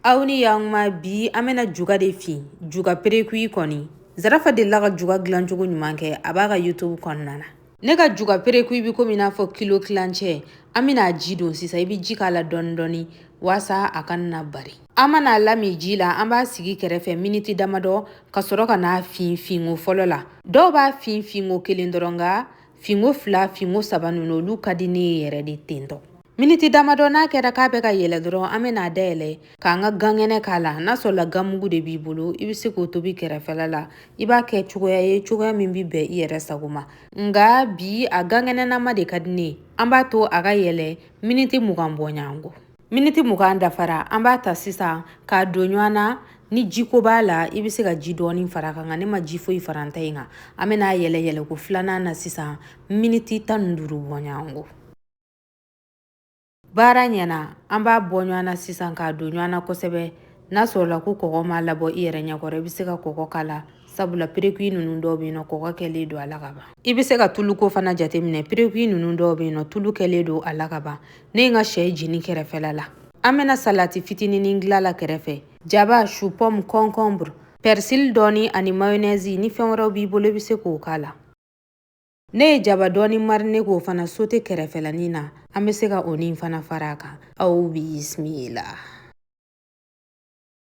Aw ni yakuma. Bi an bɛna juga de fin, juga pré-cuit kɔni. Zarafa delila ka juga dilancogo ɲuman kɛ, a b'a ka YouTube kɔnɔna na. Ne ka juga pré-cuit bɛ komi i n'a fɔ kilo tilancɛ. An bɛna ji don sisan. I bɛ ji k'a la dɔɔni dɔɔni waasa a kana na bari. An mana lami ji la, an b'a sigi kɛrɛfɛ miniti damadɔ ka sɔrɔ ka n'a fin finko fɔlɔ la. Dɔw b'a fin finko kelen dɔrɔn, nka finko fila, finko saba ninnu, olu ka di ne ye yɛrɛ de tentɔ. Miniti damadɔ n'a kɛra k'a bɛ ka yɛlɛ dɔrɔn, an bɛna a dayɛlɛ k'an ka gankɛnɛ k'a la. N'a sɔrɔla ganmugu de b'i bolo, i bɛ se k'o tobi kɛrɛfɛla la. I b'a kɛ cogoya ye, cogoya min bɛ bɛn i yɛrɛ sago ma, nka bi a gankɛnɛnama de ka di ne ye. An b'a to a ka yɛlɛ miniti 20 bɔɲɔgɔnko. Miniti 20 dafara, an b'a ta sisan k'a don ɲɔgɔn na. Ni jiko b'a la, i bɛ se ka ji dɔɔni fara a kan, nka ne ma ji foyi fara n ta in kan. An bɛna yɛlɛ yɛlɛko filanan na sisan, miniti 15 bɔɲɔgɔnko. Baara ɲɛna, an b'a bɔ ɲɔgɔn na sisan k'a don ɲɔgɔn na kosɛbɛ. N'a sɔrɔla ko kɔgɔ m'a labɔ i yɛrɛ ɲɛkɔrɔ, i bɛ se ka kɔgɔ k'a la, sabula pré-cuit ninnu dɔw bɛ yen nɔ, kɔgɔ kɛlen don a la ka ban. I bɛ se ka tuluko fana jateminɛ. Pré-cuit ninnu dɔw bɛ yen nɔ, tulu kɛlen don a la ka ban. Ne ye n ka sɛ jeni kɛrɛfɛla la. An bɛna salati fitininin dilan la kɛrɛfɛ: jaba, chou pomme, concombre, persil dɔɔni ani mayonnaise. Ni fɛn wɛrɛw b'i bolo, i bɛ se k'o k'a la. Ne ye jaba dɔɔni mariner k'o fana sauté kɛrɛfɛlanin na. An bɛ se ka o ni fana fara a kan. Aw bisimila.